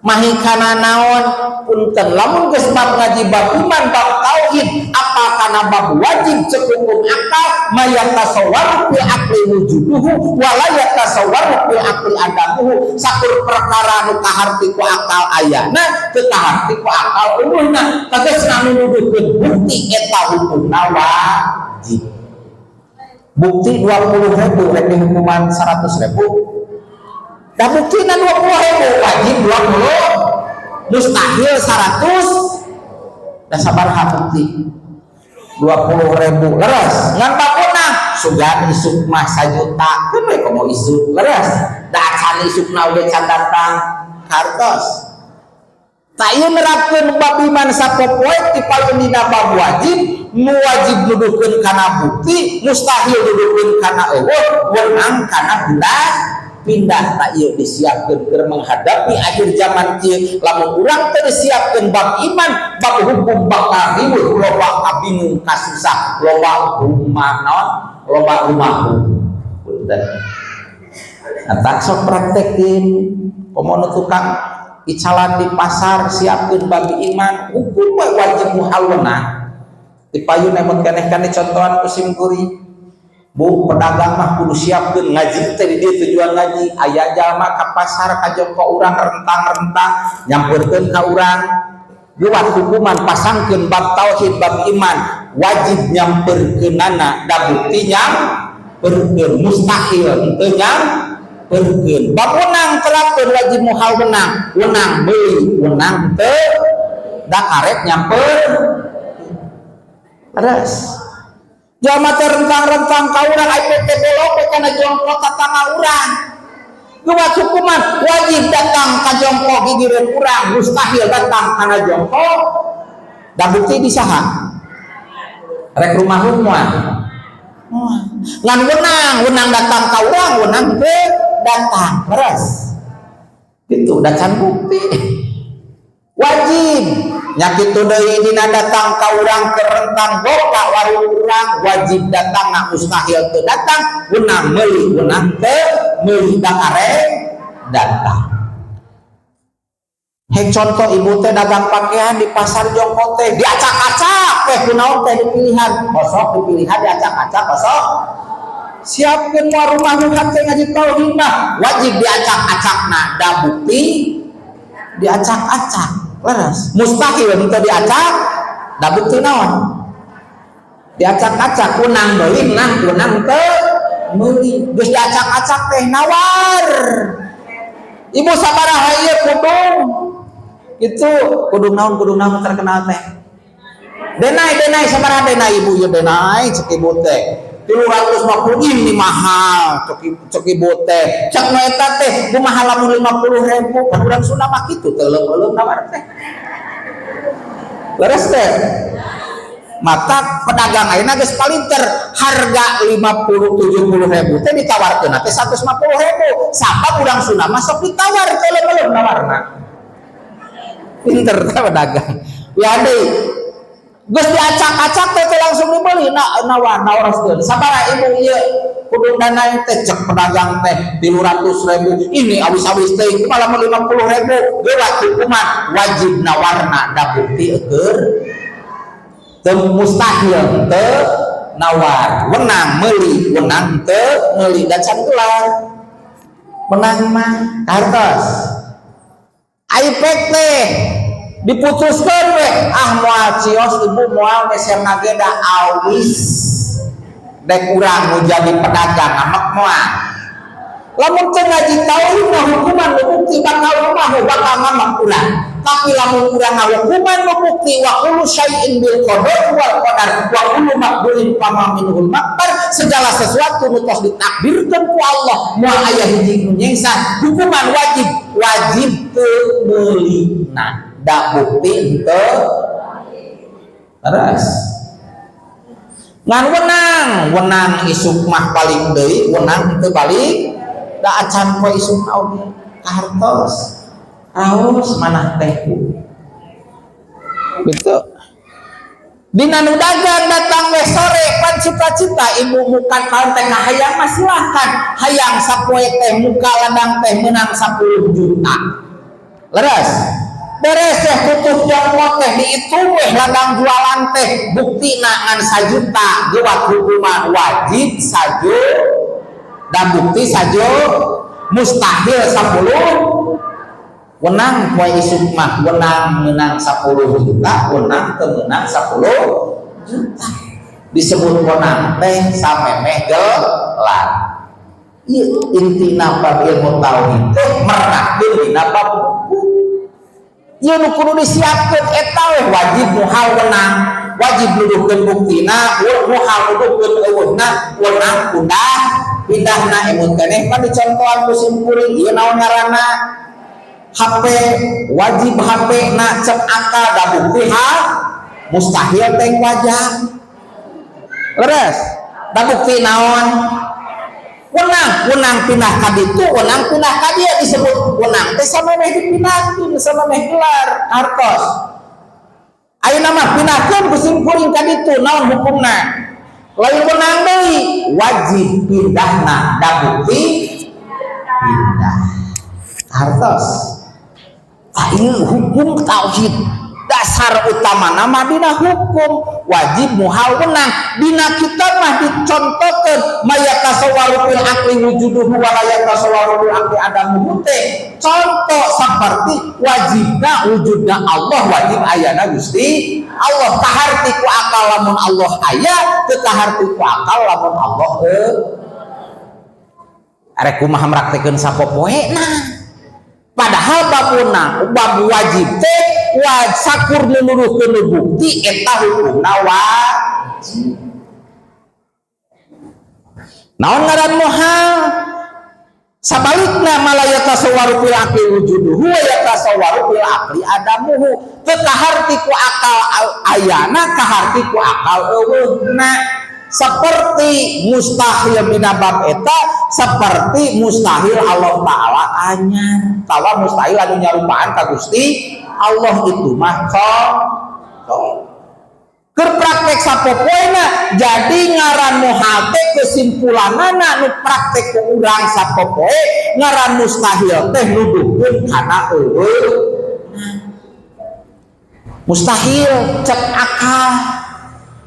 mahi kana naon. Punten, lamun geus bab ngaji bab iman, bab tauhid, apa kana bab wajib, cek hukum akal ma yatasawwaru fil aqli wujuduhu wa la yatasawwaru fil aqli adamuhu. Sakur perkara nu kaharti ku akal ayana, teu kaharti ku akal euweuhna. Tegasna nuduhkeun bukti eta hukumna wajib. Bukti 20 ribu rek dihukuman 100 ribu. Da buktina 20 ribu wajib 20, mustahil 100. Da sabaraha bukti 20 ribu leres? Ngan bakuna sugan isuk mah sajuta keun we, komo isuk leres. Da acan isukna oge can datang kartos. Tak ieu nerapkeun bab iman sapopoe ti payun dina bab wajib. Nu wajib nuduhkeun kana bukti, mustahil nuduhkeun kana euweuh, wenang kana pindah pindah. Tak ieu disiapkeun keur menghadapi akhir zaman kieu. Lamun urang teu disiapkeun bab iman, bab hukum, bakal riweuh, loba kabingung, kasusah, loba rumah naon, loba rumah. Punten. Nah, tak sok praktekin komo nu tukang icalan di pasar, siapkeun bab iman, hukum we wajib muhal wenang. Di payun emot keneh kane contohan ku sim kuring. Bu, pedagang mah kudu siapkeun ngaji teh. Di dieu tujuan ngaji, aya jalma ka pasar ka jongko urang rentang-rentang nyamperkeun ka urang, lewat hukuman pasangkeun bab tauhid, bab iman, wajib nyamperkeunana da bukti nyamperkeun, mustahil teu nyamperkeun. Bab wenang terapkeun wajib muhal wenang, wenang meuli, wenang teu, da karek nyamper. Terus jalma teh rentang-rentang ka urang, ai teh belok we kana jongko tatangga urang. Luwat hukuman wajib datang ka jongko gigireun urang, mustahil datang kana jongko. Da bukti di saha rek rumah moal ngan wenang, wenang datang ka urang, wenang teu datang. Leres gitu, da can bukti wajib nya. Kitu deui dina datang ka urang ke rentang boka warung urang, wajib datang na mustahil teu datang, wenang meuli, wenang teu meuli, da karek datang. Hek contoh, ibu teh dagang pakaian di pasar jongko teh diacak-acak teh kunaon teh dipilihan, kosok dipilihan, diacak-acak kosok. Siapkeun moal rumah nu teh ngaji tauhid mah wajib diacak-acakna da bukti diacak-acak leres, mustahil henteu diacak. Da bukti naon diacak-acak? Kunang meuli, menang, kunang teu meuli. Geus diacak-acak teh nawar, "Ibu, sabaraha ieu kudung?" Itu kudung naon, kudung naon terkenal teh? Denai, denai. "Sabaraha denai, Ibu, ieu denai?" Cek ibu teh 350. "Ini mahal," cek ibu teh. Cek nu eta teh, "Kumaha lamun 50 ribu?" Kan urang Sunda mah kitu, teu nawar teh. Leres teh? Maka pedagang ayeuna geus palinter, harga 50 70 ribu teh ditawarkeun teh 150 ribu, sabab urang Sunda mah sok ditawar teu nawarna. Pinter teh pedagang ya. Deui geus diacak-acak teh langsung dibeli. Na nawar, nawarkeun, "Sabaraha, Ibu, ieu kudung denai teh?" Cek pedagang teh 300 ribu. "Ini awis-awis teh, malah 50 ribu." Lewat hukuman wajib nawarna da bukti keur teu mustahil teu nawar, wenang meuli, wenang teu meuli, dan can gelar menang mah kartos. Ipek teh diputuskan we, "Ah, moal cios, Ibu, moal meserna ge, da awis." Dek urang nu jadi pedagang amek moal? Lamun teu ngaji tauhid mah hukuman bukti bakal rumah, bakal ngamek urang. Tapi lamun urang ngahukuman nu bukti, wa kullu syai'in bil qada wal qadar wa kullu maqdurin fama minhul maqdar, segala sesuatu nu tos ditakdirkeun ku Allah moal aya hiji nu nyengsa. Hukuman wajib, wajib teu meulina da bukti henteu. Terus ngan wenang, wenang isuk mah balik deui, wenang teu balik da acan poe isuk oge kahartos raos manah teh gitu. Dina nu dagang datang we sore pan cita-cita ibu muka kaon teh hayang mah silahkan, hayang sapoe teh muka ladang teh menang 10 juta. Leres beres teh tutup jongkok teh dihitung weh ladang jualan teh buktina ngan sajuta, gewat hukuman wajib saju dan bukti sajo mustahil 10. Wenang poe isuk mah wenang menang 10 juta, wenang teu menang 10 juta, disebut wenang teh samemeh gelar. Ieu intina bab ilmu tauhid teh merakkeun dina bab hukum. Ieu nu kudu disiapkeun eta we wajib muhal wenang, wajib nuduhkeun buktina, muhal nuduhkeun euweuhna, wenang pindah pindahna. Emut keneh pan dicontohan ku sim kuring ieu naon ngaranna HP, wajib HP na cek akal da bukti ha mustahil teh wajah. Leres da bukti naon wenang, wenang pindah ka ditu, wenang pindah ka dieu, disebut wenang teh samemeh dipindahkeun, samemeh gelar hartos. Ayeuna mah pindahkeun ku sim kuring ka ditu, naon hukumna? Lain wenang deui, wajib pindahna da bukti pindah hartos. Ieu hukum tauhid dasar utama nama dina hukum wajib muhal wenang. Dina kitab mah dicontohkeun ma yatasawwaru fil aqli wujuduhu wa la yatasawwaru fil aqli adamuhu teh contoh seperti wajibna wujudna Allah, wajib ayana Gusti Allah. Kaharti ku akal lamun Allah aya, teu kaharti ku akal lamun Allah heuh. Arek kumaha mraktekeun sapopoena? Padahal babuna bab wajib teh sakur nuduhkeun bukti eta hukumna wajib. Naon ngaran muhal? Sabalikna ma la yatasawwaru fil aqli wujuduhu wa yatasawwaru fil aqli adamuhu, teu kaharti ku akal ayana, kaharti ku akal euweuhna. Seperti mustahil dina bab eta, seperti mustahil Allah Ta'ala anyar tawa mustahil anu nyarupaan ka Gusti Allah itu mah contoh keur praktek sapopoena. Jadi ngaran muhal teh kesimpulanana nu praktek ku urang sapopoe, ngaran mustahil teh nuduhkeun kana euweuh. Mustahil cek akal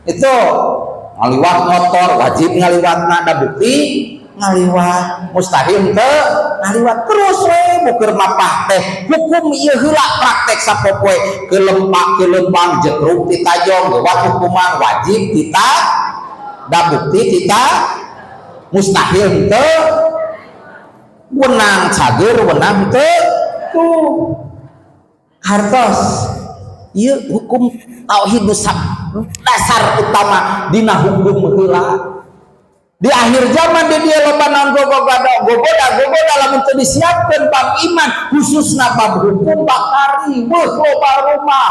itu ngaliwat motor wajib ngaliwatna da bukti ngaliwat, mustahil teu ngaliwat. Terus we buker mapah teh hukum ieu heula praktek sapopoe kelempak kelempang jetruk titajong lewat hukuman wajib tita da bukti tita, mustahil teu wenang cager, wenang teu. Tuh hartos ieu hukum tauhid dasar utama dina hukum heula. Di akhir zaman di dia loba naon gogoda gogoda gogoda lamun teu disiapkeun bab iman, khususna bab hukum, bakari weuh loba rumah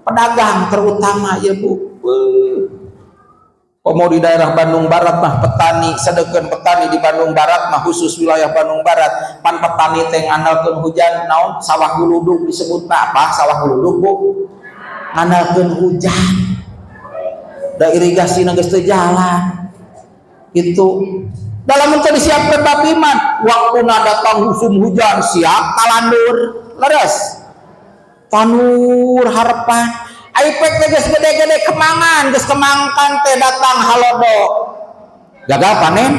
pedagang terutama ya, Bu. Komo di daerah Bandung Barat mah petani, sedengkeun petani di Bandung Barat mah, khusus wilayah Bandung Barat pan petani teh ngandalkeun hujan. Naon sawah guludug disebut apa sawah guludug, Bu? Ngandalkeun hujan da irigasi geus teu jalan itu. Dalam untuk disiapkan bab iman, waktu datang musim hujan siap talandur. Leres tanur harapan Aipek teh geus gede-gede kemangan, geus kemangkan teh datang halodo, gagal panen,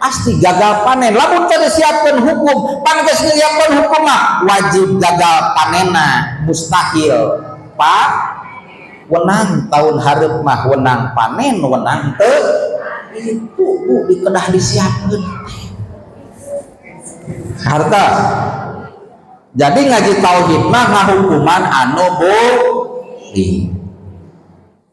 pasti gagal panen. Lamun teu disiapkeun hukum, pan geus nyiapkeun hukum mah wajib gagal panena, mustahil Pak wenang tahun hareup mah wenang panen, wenang teu. Itu, Bu, dikedah disiapkeun harta. Jadi ngaji tauhid mah ngahukuman anu bukti.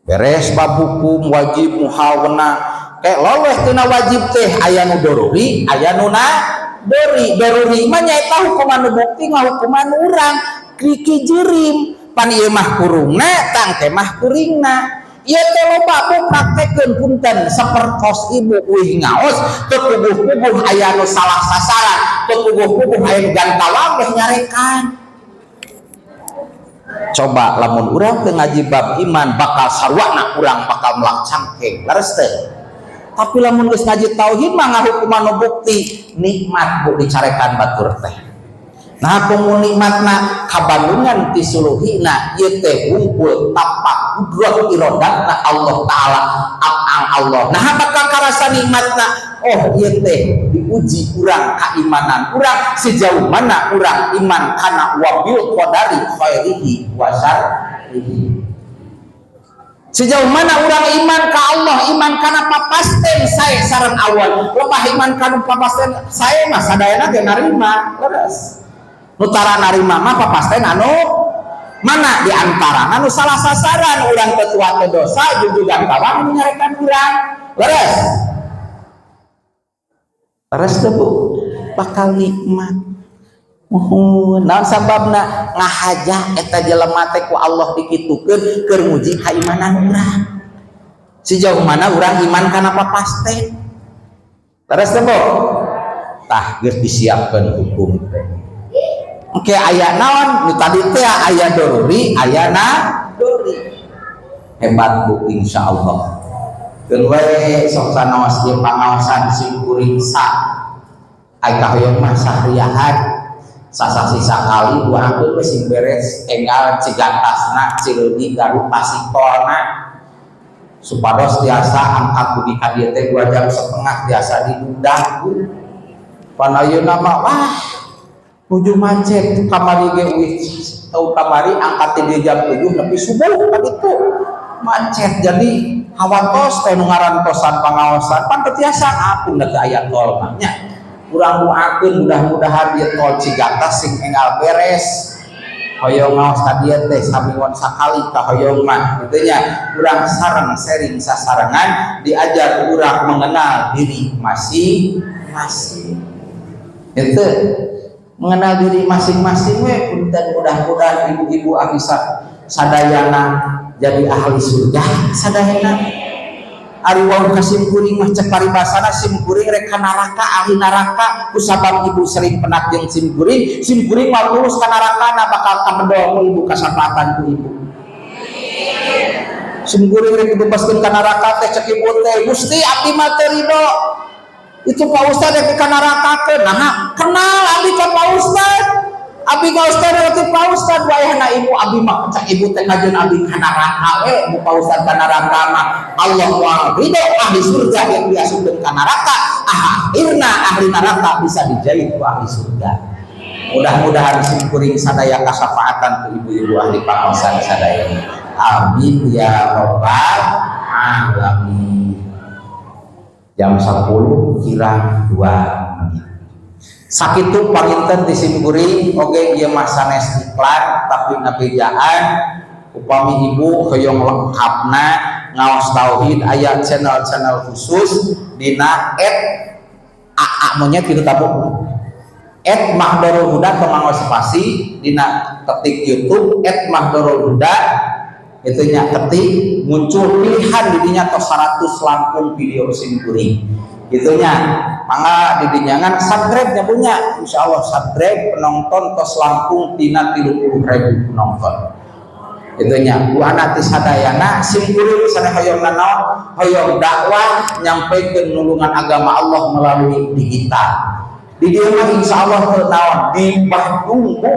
Beres bab hukum wajib, muhal, wenang, kayak loleh tina wajib teh aya nu doruri, aya nu nadoruri. Doruri mah nyaeta hukuman nu bukti ngahukuman urang kiki jirim. Pan ieu mah kurungna, tang teh mah kuringna. Ieu teh loba, Bu, praktekeun. Punten, sapertos ibu uih ngaos, teu puguh-puguh aya nu salah sasaran, teu puguh-puguh aya nu gantawang meh nyarekan. Coba lamun urang teu ngaji bab iman, bakal sarwana urang bakal melak cangkeng, leres teu? Tapi lamun geus ngaji tauhid mah ngahukuman nu bukti, nikmat, Bu, dicarekan batur teh. Nah, komo nikmatna kabandungan ti suluhina ieu teh wungkul tapak kudrat irodatna Allah Ta'ala, apang Allah. Nah, bakal karasa nikmatna. Oh, ieu teh diuji urang keimanan urang, sejauh mana urang iman kana wabil qadari khairihi wa syarrihi, sejauh mana orang iman ke Allah, iman kana papasten sae sareng awon. Lemah iman kana papasten sae mah sadayana ge narima, leres. Nu tara narima mah papasten anu mana di antara anu salah sasaran, urang tetua teh dosa jujugan tawang nyarekan urang, leres. Leres teh, Bu? Bakal nikmat. Muhun, naon sababna? Ngahaja eta jelema teh ku Allah dikitukeun keur nguji kaimanan urang, sejauh mana urang iman kana papasten. Leres teh, Bu? Tah, geus disiapkeun hukum teh. Oke, aya naon nu tadi teh? Aya doruri, aya nadoruri. Hebat, Bu, insyaallah. Keun we sok sanaos ieu pangaosan simkuring sa ai kahoyong mah sahriahan, sasasi sakali doakeun we sing beres enggal Cigatasna, Cileunyi, Garut, Tasik tolna, supados tiasa angkat dugi ka dieu teh 2,5 jam tiasa didudah, Bu. Pan ayeuna mah wah nuju macet. Kamari ge uih tau, kamari angkat di jam 7 nepi subuh kan itu macet. Jadi hawatos teh nu ngarantosan pangaosan pan teu tiasa apun da teu aya tol mah nya. Urang doakeun mudah-mudahan ieu tol Cigatas sing enggal beres. Hoyong ngaos ka dieu teh saminggon sakali kahoyong mah kitu nya. Urang sareng sharing sasarengan, diajar urang mengenal diri masing-masing, itu mengenal diri masing-masing we. Punten, mudah-mudahan ibu-ibu ahli sadayana jadi ahli surga sadayana. Ari wau ka sim kuring mah, cek paribasana sim kuring rek ka neraka, ahli neraka. Kusabab ibu sering penat jeung sim kuring, sim kuring mah lulus ka nerakana, bakal kamedol ku ibu, kasapaatan ku ibu. Sim kuring rek dibebaskeun ka neraka teh, cek ibu teh, "Gusti, abdi mah teu ridho itu Pak Ustad yang ka nerakakeun." Nah, kenal abdi ka Pak Ustad, abdi ka Ustad berarti Pak Ustad wayahna ibu abdi mah, cek ibu teh, kajeun abdi ka neraka we bu Pak Ustad. Ka neraka mah Allah moal ridho. Ahli surga yang diasupkeun ka neraka, ah, akhirna ahli neraka bisa dijahit ku ahli surga. Mudah-mudahan sim kuring sadaya kasafaatan ku ibu-ibu ahli pangaosan sadaya. Amin ya robbal alamin. Jam 10 kurang 2 menit. Sakitu panginten di sim kuring. Oge ieu mah sanes iklan, tapi ngabejaan upami ibu hoyong lengkapna ngaos tauhid, aya channel-channel khusus dina @AA monyet gitu tabu @Mahdorul Huda, tong spasi. Dina ketik YouTube @Mahdorul Huda itu nya, ketik muncul pilihan didinya tos 100 langkung video sim kuring gitu nya. Mangga didinya ngan subscribe nya punya. Insya Allah subscribe, penonton tos langkung tina 30 ribu penonton itu nya. Bu anak ti sadayana, sim kuring sana hoyong nanaon? Hoyong dakwah, nyampaikan nulungan agama Allah melalui digital. Di dieu mah insya Allah teu naon di Bandung, Bu.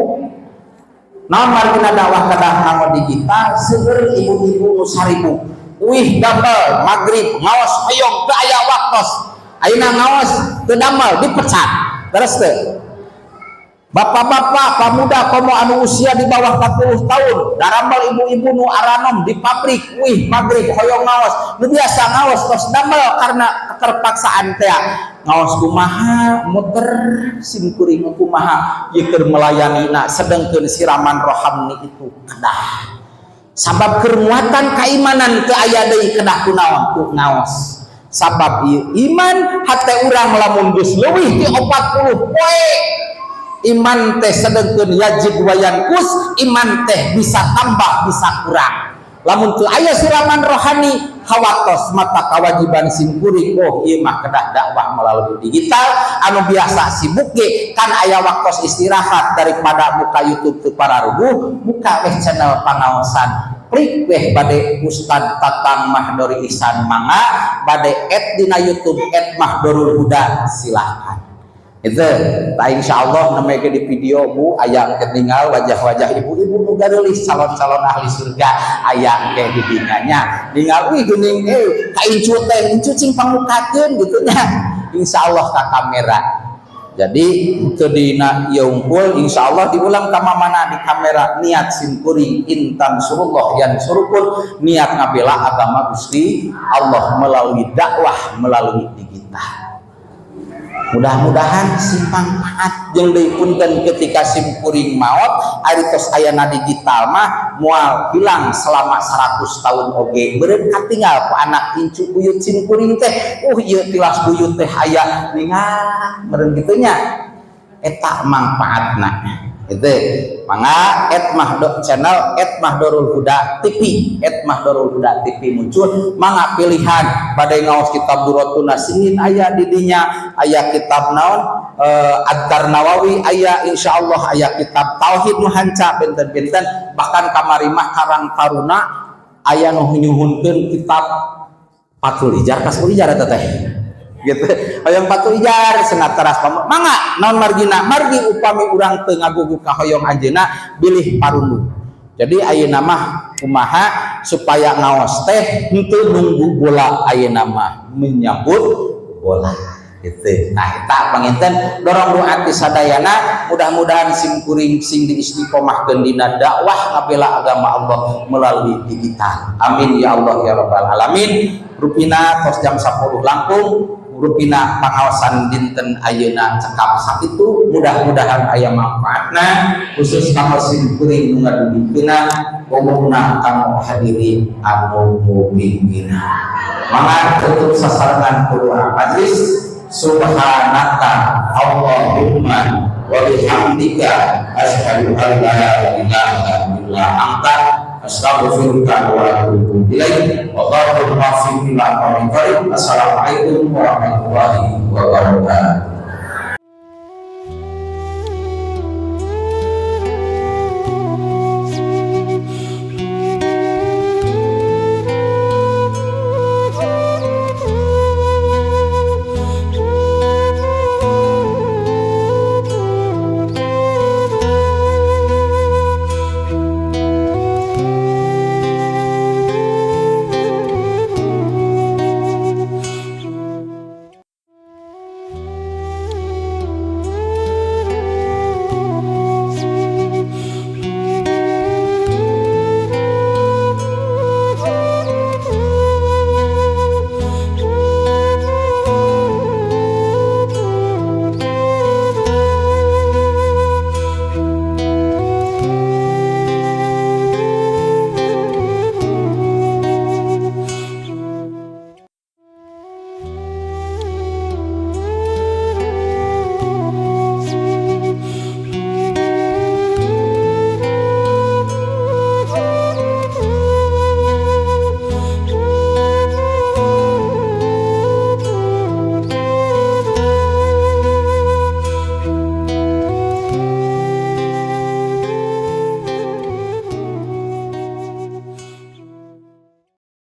Naon margina dakwah kedah nganggo digital? Seueur ibu-ibu nu 1000 uih damel maghrib ngaos, hoyong teu aya waktos. Ayeuna ngaos teu damel dipecat terus teu. Bapak-bapak, pemuda, komo anu usia di bawah 40 tahun, daramel ibu-ibu nu aranom di pabrik, wih maghrib hoyong ngaos, nu biasa ngaos tos damel karena keterpaksaan teh. Ngaos kumaha, muter sim kuring kumaha ieu keur melayani, sedengkeun siraman rohani itu kedah, sabab keur muatan keimanan teu aya deui. Kedah kunaon? Ku ngaos, sabab ieu iman hate urang lamun geus leuwih ti 40 poe, iman teh sedengkeun yazid wa yanqus, iman teh bisa tambah bisa kurang. Lamun teu aya siraman rohani, hawatos. Mata kewajiban simkuring, oh, ieu mah kedah dakwah melalui digital. Anu biasa sibuk ge kan aya waktu istirahat. Daripada buka YouTube teu pararuguh, buka weh channel pangaosan, klik weh bade Ustad Tatang Mahdori Ihsan, mangga bade add dina YouTube @Mahdorul Huda, silahkan itu. Nah, insya Allah namanya di video, Bu, aya ketinggal wajah-wajah ibu-ibu nu gareulis, calon-calon ahli surga aya ke di dinganya tinggal. Wih, geuning ka incu teh, incu cing pangukakeun gitu nya, insya Allah ka kamera. Jadi itu dina ieu unggul, insya Allah diulang ka mana di kamera. Niat simkuring, in tansurullah yansurkum, niat ngabela agama Gusti Allah melalui dakwah melalui digital. Mudah-mudahan sing manfaat. Jeung deui punten, ketika simkuring maot, ari tos ayana digital mah moal hilang selama 100 tahun oge. Beureum katinggal ku anak incu buyut simkuring teh, ieu tilas buyut teh aya ningal meureun kitu nya. Eta manfaatna itu. Mangga @mahdo channel, @Mahdorul Huda TV, @Mahdorul Huda TV muncul. Mangga pilihan bade ngaos kitab Durotun Nasihin aya di dinya, aya kitab naon, Adkar Nawawi aya, insyaallah aya kitab Tauhid nu hanca benten-benten. Bahkan kamari mah Karang Taruna aya nu nyuhunkeun kitab Fathul Ijar, Kasbul Ijar eta teh gitu, hoyong Fathul Ijar cenah teras. Mangga, naon margina? Margi upami urang teu ngagugu kahoyong anjeunna, bilih parundung. Jadi ayeuna mah kumaha supaya ngaos teh henteu nunggu bola, ayeuna mah menyambut bola gitu. Nah, eta panginten dorong doa ti sadayana, mudah-mudahan sim kuring sing diistiqomahkeun dina dakwah ngabela agama Allah melalui digital. Amin ya Allah ya rabbal alamin. Rupina tos jam 10 langkung. Rupina pangaosan dinten ayeuna cekap sakitu. Mudah-mudahan aya manfaatna, khusus kanggo sim kuring nu ngadugikeunna, umumna kanggo hadirin anu mumimpinna. Mangga tutup sasarengan ku doa majlis. Subhanaka Allahumma wa bihamdika, asyhadu an la ilaha illa anta, astaghfiruka wa atubu ilaik. Wallahu muwaffiq ila aqwamit thoriq. Assalamualaikum warahmatullahi wabarakatuh.